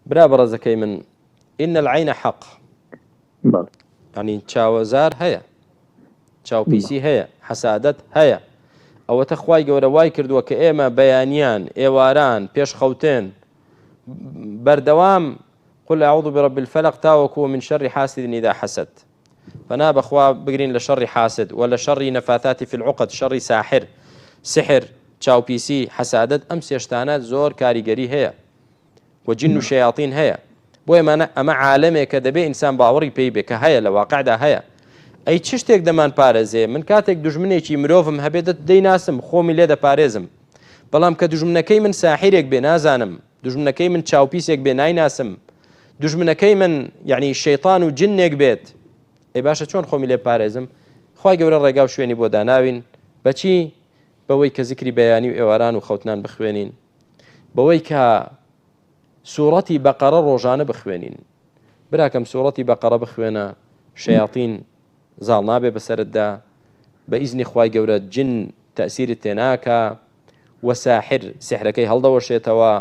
برا بەڕێزەکەی من ان العین حق ینی چاوەزار هەیە چاوپیسی هەیە حەسادەت هەیە ئەوەتە خوای گەورە وای کردووە کە ئێمە بەیانیان ئێواران پێش خەوتن بەردەوام قل اعوذ برب الفلق تاوەکو من شر حاسد اذا حسد پەنا بەخوا بگرین لە شەڕی حاسد وە لە شەڕی نەفاثاتی فی العقد شەڕی ساحر سحر چاوپیسی حەسادەت ئەم سێشتانە زۆر کاریگەری هەیە و جن و شەیاتین هەیە بۆیە مانە ئەمە عالەمێکە دەبێ ئینسان باوەڕی پێی بێ کە هەیە لە واقعدا هەیە ئەی چ شتێک دەمان پارێزێ من کاتێک دوژمنێکی مرۆڤم هەبێت دەیناسم خۆمی لێ دەپارێزم بەڵام کە دوژمنەکەی من ساحیرێک بێ نازانم دوژمنەکەی من چاوپیسێک بێ نایناسم دوژمنەکەی من یعنی شەیتان و جنێک بێت ئەی باشە چۆن خۆمی لێ پارێزم خی گەورە ڕێگا و شوێنی بۆ داناوین بەچی بەوەی کە زیکری بەیانی و ئێواران و خەوتنان بخوێنین بەوەی کە سوڕەتی بەقەڕە ڕۆژانە بخوێنین براکەم سوڕەتی بەقەڕە بخوێنە شەیاتین زاڵ نابێ بەسەرتدا بە ئیزنی خوای گەورە جن تەسیرت تێناکە و ساحر سحرەکەی هەڵدەوەشێتەوە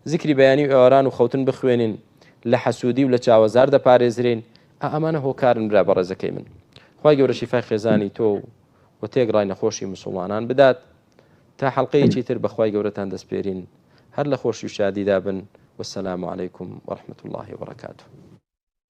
زیکری بەیانی و ئێواران و خەوتن بخوێنین لە حەسوودی و لە چاوەزار دەپارێزرین ئەمانە هۆکارن برا بەڕێزەکەی من خوای گەورە شیفای خێزانی تۆ و تێگڕای نەخۆشی مسوڵمانان بدات تا حەڵقەیەکی تر بەخوای گەورەتان دەسپێرین هەر لە خۆشی و شادیدا بن والسلام علیکم ورحمة الله وبرکاته.